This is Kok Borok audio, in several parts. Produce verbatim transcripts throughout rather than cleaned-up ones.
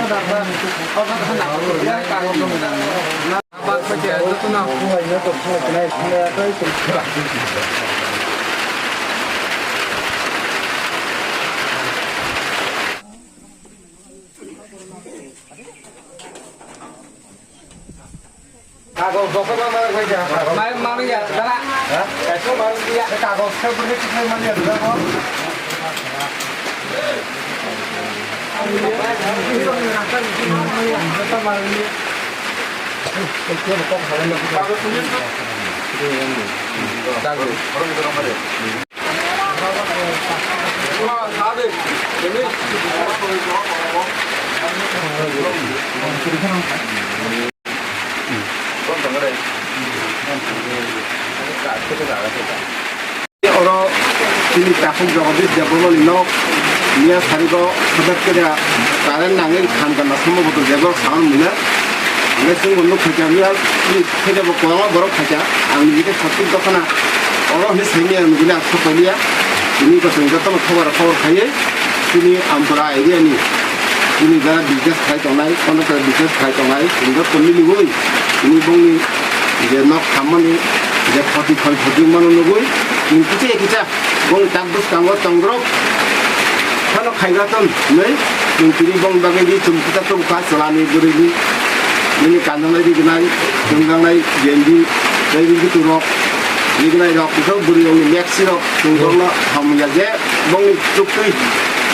Kagos doktor ma mari koi ja. Mai mari ya, dara. Ha? Kaisa mari ya. Kagos khe beri khe mari ya, dara. Oro chini takhuk Jagadish Debbarmani nok miya sarigo hodak keda current nangwi khan kana somboboto Debbar saman mila. Hingke chwng bo nuk khaikha miya, chini khaikha bo kwbangma borok khaikha. Ang nini khe sattwk dokhana oro hinwi saimanya nugwi ang sokoliya. Tini bo chwng jotono khobor khobor khaiwi chini Amtara area ni chini jara business khai tongnai, kono khe business khai tongnai, chwng joto miliwi tini bongni je nok khammani je khoti khoi khoti mano nugwi chwng kicha kicha bong tak bwskango tongdrop phano khaijaton hinwi chwng tini bong bagwi di chwng kicha tongkha chwlani bwrwini nini kanjaknai rignai chwngjaknai genji tei ri guturok rignai rok kisa bwrwi rokni meksi rok chwng borokno hamya je bongni chuktwi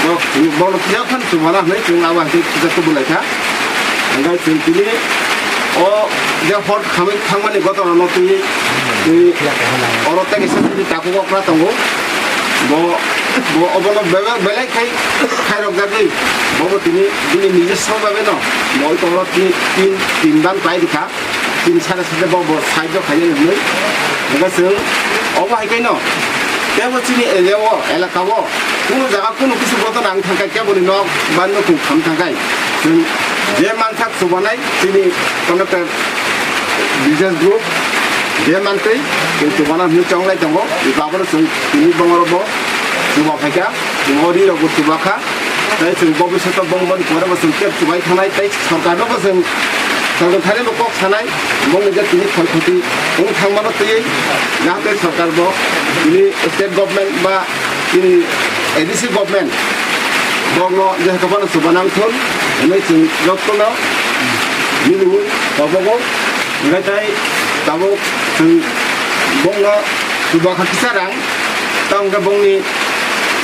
borok chwng borokno kisa phano chubana hinwi chwng abo hai khe kicha tubulaikha. Hingke chwng tini o je hor khamwi thangmani gotorano twi, twi oro tei kaisa tini takhuk okra tongo. Bo, bo obono bebe-, belai khai, khairokjagwi bobo tini bini nijoswo bhabe no bo oro tini tin, tin ban pai rikha. Chini sade sade bo, bo side o khainani hinwi. Hingke chwng obo hai khe no tebo chini area o, elaka o, kunu jaga kunu kisu bodol nang thangkha, keboni nok ba nukhung kham thangkha. Chwng je mansak chubanai chini contractor business group je mantwi chwng chubana hinwi chonglai tongo. Iko abono chwng tini bongoro bo chuba phaikha, chwng o ri rok bo chuba kha. Tei chwng bobiswato bong boni pore bo chwng tep chubai thangnai tei sorkarno bo chwng sorkar thani bo kok sanai bongni je tini khoi khoti wng thangmano twiwi jahate sorkar bo tini state government ba tini A D C government bokno je hakhwphano chuba nangthun hinwi chwng jotono miliwi tobogo. Hingke tei tabuk chwng bongno chuba kha kisa rang. Tamo hingke bongni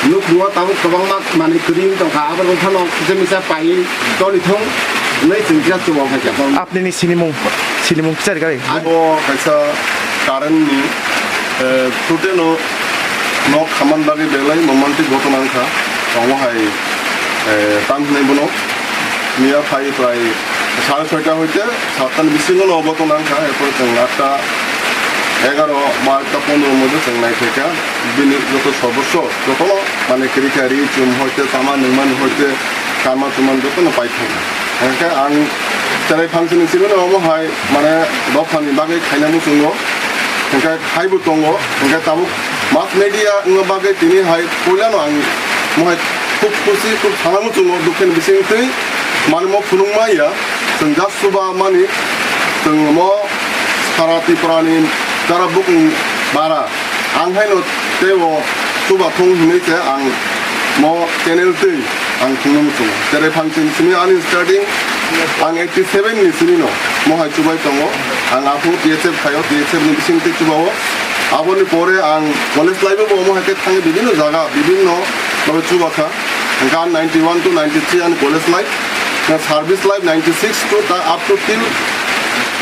nukhungo tabuk kwbangma manwi kwrwi wng tongkha, abo wngphano kisa misa paiwi toni thung hinwi chwng kisa chuba phaikha. Apnini sinimung, sinimung kisa rwgwi. Abo kaisa current ni, eh, through no nok khaman bagwi belai momantik ghotona wngkha. Omo hai, eh, tam hinwi bono miya phai prai sare soita hoite satta ni bisingo no obo tong nang kha, erpore chwng atta egaro ba atta pondro moddhe chwng nai khaikha, bini joto sobosso jotono mane kwrwi kha, ri chum hoite, tama nungmani hoite, kama chumani jotono pai kha. Hingke ang cherai phansini simi no omo hai mane dophani bagwi khaina muchungo, hingke khaibo tongo, hingke tabuk mass media wngma bagwi tini hai puilano ang mohai khub khusi, khub sana muchungo, dukhe ni bising twi manwi mo phunukma ya, chwng just chuba mani, chwng mo sara Tripura ni jara bukung bara, ang haino tei o chuba thung hinwi se ang mo channel twi ang thungno muchungo. Cherai phansini simi ani starting ang eighty seven ni simi no mohai chubai tongo. Ang aphuru T S F phaio, T S F ni bising twi chuba o. Aboni pore ang college life o bo omo hai khe thangwi bibinno jaga, bibinno babe chuba kha. Hingke ang ninety one to ninety three ani college life, na service life ninety six to ta up to till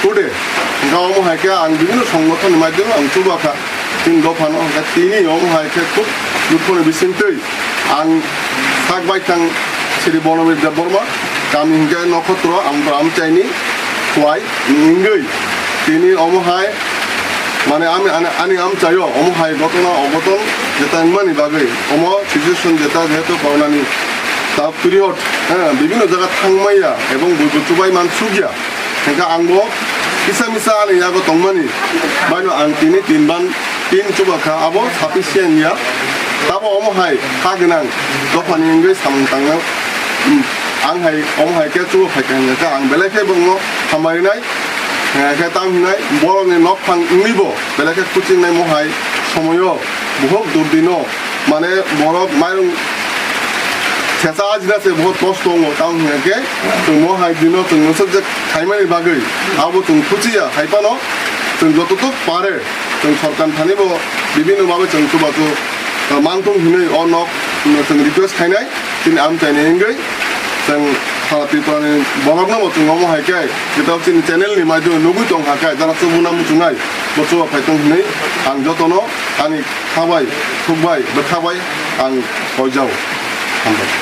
today. Hingke omo hai khe ang bibinno songgothon ni maidhyame ang chuba kha. Tin dophano hingke tini omo hai khe khub dukho ni bising twi ang sak bai thang Shri Bonobir Debbarma, kami hingke Nokhotro, Amtara Amchaini, Khwai, ni wngwi tini omo hai mane ami, ani, ani amchaio omo hai ghotona ogoton jeta wngmani bagwi omo situation jeta jehetu corona ni ta period, eh, bibinno jaga thangmaya ebong buibu chubai mansukya. Hingke ang bo kisa misa ani yago tongmani baino ang tini tin ban tin chuba kha, abo sufficient ya. Tabo omo hai kha gwnang dophani wngwi samung tangna, hmm, Ang hai, omo hai khe chubo phaikha hingkha khe ang belai khe bongno hambai rinai, eh, khe tamo hinai borokni nok phang wngwibo belai khe kuching nai mo hai somoyo bohok durdino, mane borok mairung thesa ajina se bohok kosto wngo, tamo hingkha khe chwng mo hai dino chwng nwswk je khaimani bagwi abo chwng khuchiya hai phano chwng jototok pare chwng sorkar thani bo bibinno babe chwng chubachu, eh, mangthung hinwi o nok, no, chwng request khainai. Chini amchaini wngwi chwng sara Tripurani borokno bo chwng omo hai khe, jeta chini channel ni maidagwi nugwi tong kha khe, jara chubuna muchungnai bo chuba phai tong hinwi ang jotono ani khabai, thukbai, bwkhabai ang koijao. Hambai.